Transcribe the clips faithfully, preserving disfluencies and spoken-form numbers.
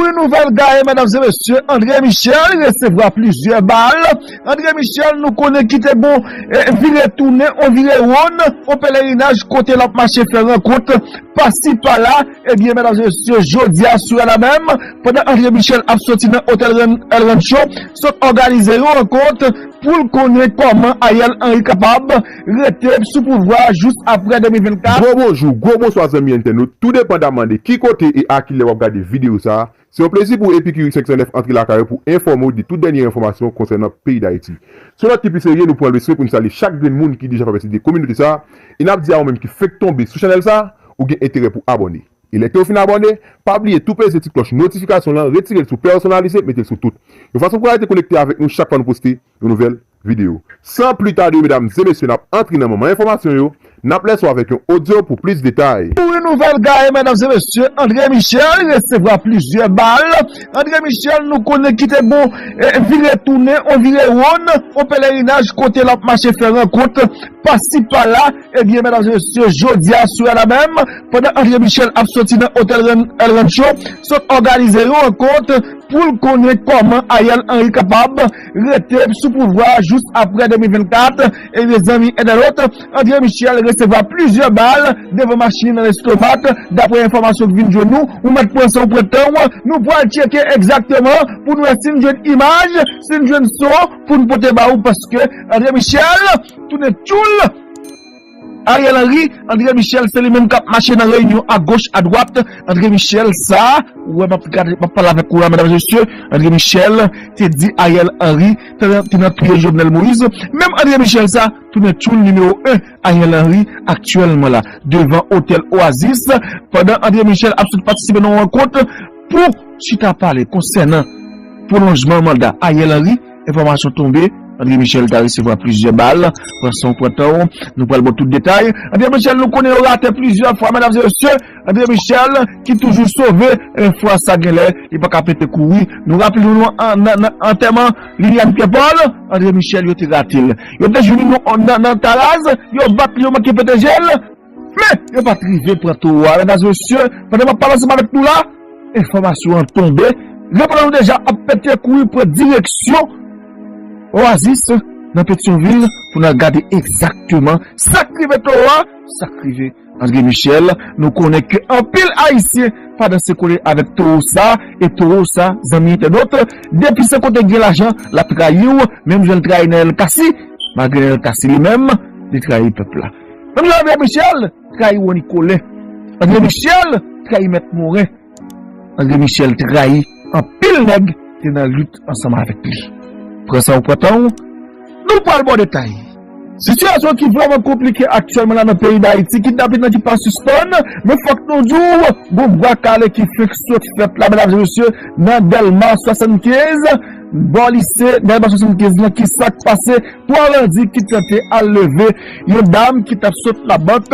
Yon nouvèl gaye, medam e mesye, André Michel resevwa plizyè bal. André Michel, nou konnen ki te gon eh, vire tounen, on vire wonn, on pelerinaj kote l ap mache fè rankont pasi pala. Ebyen, medam e mesye, jodi a sou la menm, pandan André Michel ap soti nan otèl Ran- El Rancho, sot òganize yon rankont pou l konnen kòman Ariel Henry kapab rete sou pouvwa a jous apre de mil vennkat. Gwo bonjou, gwo bonswa zanmi entènot, tou depandaman de ki kote e a kilè w ap gade videyo sa a. Se yon plezi pou Epikirik senk san nèf antre lakay ou pou enfòme w de tout dènye enfòmasyon konsènan peyi Dayiti. Sou nòt ki pi serye, nou pran l respe pou n salye chak grenn moun ki deja fè pati de kominote sa a, e n ap di a ou menm ki fenk tonbe sou chanèl sa a, ou gen enterè pou abòne. E lè ke w fin abòne, pa bliye tou peze ti klòch notifikasyon lan, retire l sou pèsonalize, mete l sou tout. Yon fason pou w rete konekte avèk nou chak fwa nou poste yon nouvèl videyo. San pli tade, medam e mesye, n ap antre nan moman enfòmasyon yo, n ap lèse w avèk yon odyo pou plis detay. Pou yon nouvèl gaye, medam e mesye, André Michel resevwa plizyè bal. André Michel, nou konnen ki te gon eh, vire tounen, on vire wonn, on pelerinaj kote l ap mache fè rankont pasi pala. Ebyen, medam e mesye, jodi a sou la menm, pandan André Michel ap soti nan otèl Ran- El Rancho, sot òganize yon rankont pou l konnen kòman Ariel Henry kapab rete sou pouvwa a jous apre de mil vennkat. Ebyen, zanmi entènot, André Michel resevwa plizyè bal devan machin nan lestomak. Daprè enfòmasyon ki vin jwenn nou, ou mèt pran san w, pran tan w, nou pral tcheke egzakteman pou n wè si n jwenn imaj, si n jwenn son pou n pote ba ou, paske André Michel tounen tchoul Ariel Henry. André Michel, se li menm k ap mache nan reyinyon agoch, adwat. André Michel sa, ou wè m ap gade, m ap pale avèk ou la, medam e mesye, André Michel te di Ariel Henry te, te nan touye Jovenel Moïse. Menm André Michel sa, tounen tchoul nimewo en Ariel Henry aktyèlman la, devan otèl Oasis, pandan André Michel ap sot patisipe nan yon rankont pou chita pale konsènan pwolonjman manda Ariel Henry. Enfòmasyon tonbe, André Michel ta resevwa plizyè bal. Pran san w, pran tan w, nou pral ba w tout detay. André Michel, nou konnen yo rate plizyè fwa, medam e mesye. André Michel, ki toujou sove, eh, fwa sa genlè, li pa ka pete kouri. Nou raple nou an- nan nan antèman Liliane Pierre Paul, André Michel, yo te rate l. Yo te jwenn li nan, nan, nan Taraz, yo bat li, yo manke pete je l. Men, yo pa t rive pran towo a. Medam e mesye, pandan m ap pale ansanm avèk nou la, enfòmasyon an tonbe. Repondan nou deja ap pete kouri pran direksyon Oasis nan Petyonvil pou n al gade egzakteman sa k rive towo a, sa k rive André Michel. Nou konnen ke anpil Ayisyen pa danse kole avèk towo sa, e towo sa, zanmi entènot, depi se kote gen lajan, l ap trayi w, menm jan l trayi Nènèl Cassy, malgre Nènèl Cassy li menm, li trayi pèp la. Menm jan André Michel trayi Rony Colin. André Michel trayi Mèt Moren. André Michel trayi anpil nèg te nan lit ansanm avèk li. Pran sa w pran tan w, nou pral ba w detay. Sitiyasyon ki vrèman konplike aktyèlman la nan peyi Dayiti, kidnapin nan ki pa sispann, men fòk nou di w, gon bwa kale ki fenk sot fèt la, medam e mesye, nan Dèlma swasannkenz, bò lise Dèlma swasannkenz lan, ki sa k pase, twa bandi ki tante al leve yon dam ki t ap sot labank.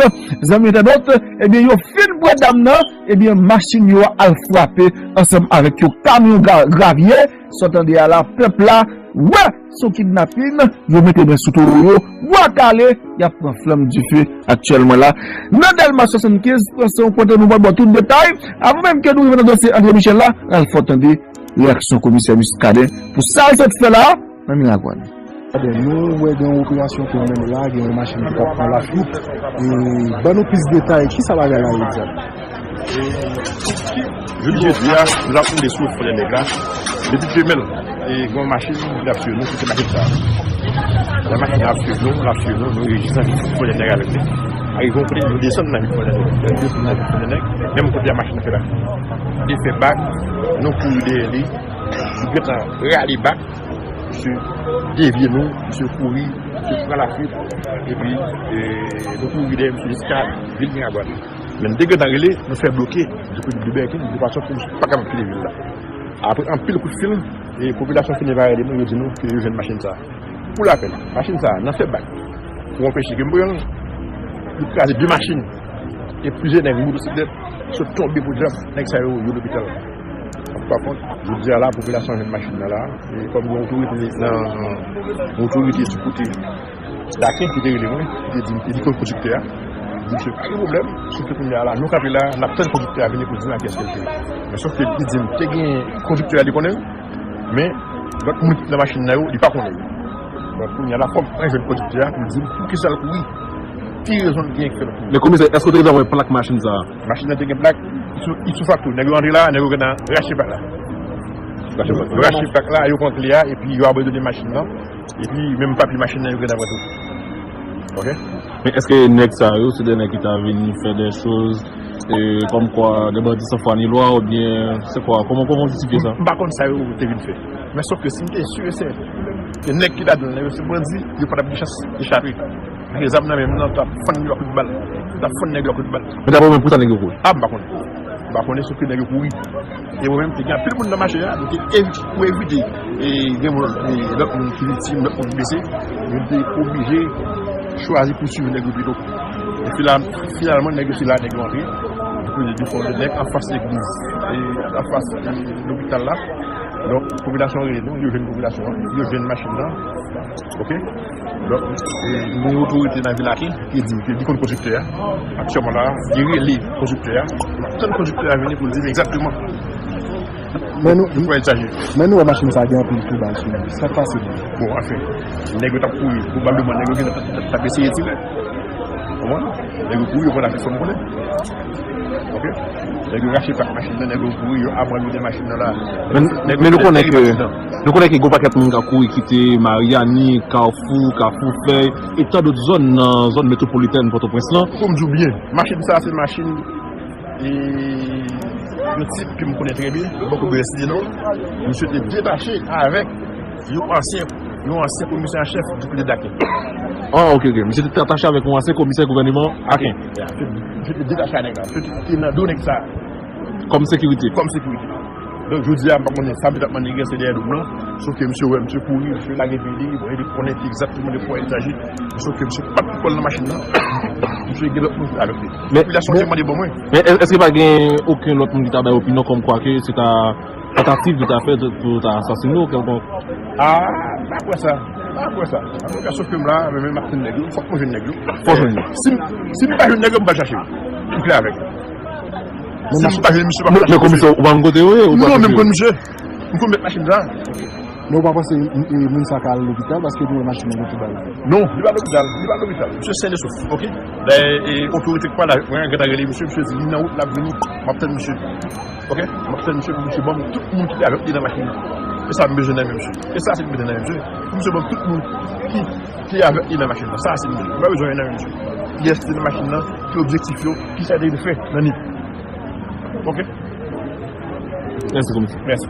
Zanmi entènot, ebyen, yo fin pran dam nan, ebyen, machin yo al frape ansanm avèk yon kamyon gra- gravye. Sa w tande a la, pèp la wè se yon kidnapin, yo mete men sou towo yo, bwa kale, y ap pran flanm dife aktyèlman la. Nan Dèlma swasannkenz, pran san w, pran tan w, nou pral ba w tout detay. Avan menm ke nou rive nan dosye André Michel la, n al fè w tande reyaksyon komisè Muscadin pou sa l sot fè la nan Miragwàn. Muscadin, nou wè gen yon operasyon ke nou mennen la, gen yon machin ki t ap pran lafwit. E ban nou plis detay, ki sa bagay la ye egzak? Jodi, jodi a, nou t ap woule sou fwontyè nèg la. Depi demen, e gen yon machin ki t ap swiv nou, se te machin sa a. Lè machin nan ap swiv nou, l ap swiv nou, nou rejis nan fwontyè nèg avèk li. Arive yon kote, nou desann nan fwontyè nèg. Lè nou desann nan fwontyè nèg, menm kote a machin nan fè la. Li fè bak, nou kouri dèyè li, nou gentan rale bak, misye devye nou, misye kouri, misye pran lafwit, epi, e, nou kouri dèyè misye jiska vil Miragwàn. Men nou te gentan rele, nou fè bloke, depi de Bèkin, de fason pou nou pa kapab kite vil la. Apre anpil kout fil, e popilasyon fini pa rele nou, yo di nou ke yo jwenn machin sa a. Pou lapèn, machin sa a, nan fè bak, pou anpeche ke m pran l, li kraze de machin, e plizyè nèg motosiklèt sot tonbe pou djab, nèg sa yo, yo lopital. An tout pa kont, jodi a la, popilasyon jwenn machin nan la, e kòm gen otorite nan, otorite sou kote Dakin ki te rele mwen, ki te di m, ki di kondikte a, Misye pa gen pwoblèm, sòf ke kounye a la, nou kanpe la, n ap tann kondiktè a vini pou di n a kiyès ke l te ye. Men sòf ke li di m te gen kondiktè a, li konnen l, men lòt moun ki te nan machin nan yo, li pa konnen yo. Donk, kounye a la, fò m al jwenn kondiktè a pou l di m poukisa l kouri. Ki rezon l genyen ki fè l kouri. Men komisè, èske w te gentan wè plak machin sa a? Machin nan te gen plak, ipso facto. Nèg yo antre la, nèg yo gentan rache plak la. Yo rache plak la, yo pran kle a, epi yo abandone machin nan. Epi menm papye machin nan yo gentan pran tou. Ok? Men èske nèg sa yo se de nèg ki ta vin fè de choz e, kòmkwa de bandi san fwa ni lwa oubyen se kwa? Kòman, kòman w jistifye sa? M pa konn sa yo te vin fè. Men sòf ke si m te si e sèten ke nèg ki ladan l nan yo se bandi, yo pa t ap gen chans echape. Paske zam nan men m nan, t ap fann yo a kout bal. T ap fann nèg yo a kout bal. Men daprè w menm, poukisa nèg yo kouri? A, m pa konnen. M pa konnen, sòf ke nèg yo kouri. E mwen menm, te gen anpil moun nan mache a, nou te evite, pou evite e gen moun, e lòt moun ki viktim, lòt moun ki blese, nou te oblije chwazi pouswiv nèg yo pito. E fina-, finalman, nèg yo se la nèg yo antre. Depi de fò de nèg anfas legliz, e anfas, e lopital la. Donk, popilasyon an rele nou, yo jwenn popilasyon an, yo jwenn machin nan. Ok? Donk, e, nou gen otorite nan vil la ki, ki di m ke li konn kondiktè a. Aktyèlman la, li rele kondiktè a. M ap tann kondiktè a vini pou l di m egzakteman. Men nou, men nou wè machin sa gen anpil kou bal sou li. Sa k pase? Bon, anfen, nèg yo t ap kouri, pwobableman nèg yo gen t ap eseye tire. Konprann? Nèg yo kouri, yo pran afè fò m konnen. Ok? Nèg yo rache plak machin nan, nèg yo kouri, yo abandone machin nan la. Men, men nou konnen ke, nou konnen ke gon pakèt moun k ap kouri kite Maryani, Kafou, Kafou Fèy, e tan dòt zòn nan zòn metwopolitèn Pòtoprens lan. Pou m di w byen, machin sa se machin, e, yon tip ke m konnen trè byen, m poko bezwen site non. Misye te detache avèk yon ansyen, yon ansyen komisè an chèf du privé d'Aken. Ah, ok, ok. Misye te atache avèk yon ansyen komisè gouvènman Aken. Misye te detache a nèg la. Misye te nan do nèg sa. Kòm sekirite. Kòm sekirite. Donk, jodi a, m pa konnen sa misye t ap maniganse dèyè do m nan. Sòf ke misye wè, misye kouri, misye lage pye li, bon, e li konnen ki egzakteman de kwa il s'agit. Sòf ke misye pa t pou kò l nan machin nan. Misye gen lòt moun avèk li. Men, popilasyon te mande ban mwen. Men, èske pa gen okenn lòt moun ki ta bay opinyon kòmkwa ke se ta tantativ ki ta fèt pou ta asasine w kèlkonk? Ah, m pa kwè sa. M pa kwè sa. Antouka, sòf ke m la, men, men m ap tann nèg yo. Fòk mwen jwenn nèg yo. Fòk jwenn yo. Si m, si m pa jwenn nèg yo, m pa chache yo. M klè avèk ou. Si m pa jwenn misye, m pa chache misye. Men komisè, ou pa konn kote yo ye? Non, men m konn misye. M konn mèt machin sa. Men ou pa panse, e, moun sa ka al lopital paske nou wè machin nan gen tou bal? Non, li pa lopital, li pa lopital. Misye sen e sof, ok? Dayè, e, otorite k pale avèk mwen an gentan rele misye, misye di li nan wout, l ap vini, m ap tann misye. Ok? M ap tann misye pou misye ban m tout moun ki te avèk li nan machin nan. E sa m bezwen nan men misye. E sa se m bezwen nan men misye. Pou misye ban m tout moun ki te avèk li nan machin nan. Sa se m bezwen. M pa bezwen anyen nan men misye. Kiyès ki te nan machin nan, ki objektif yo, kisa yo te vin fè nan Nip. Ok? Mèsi, komisè. Mèsi.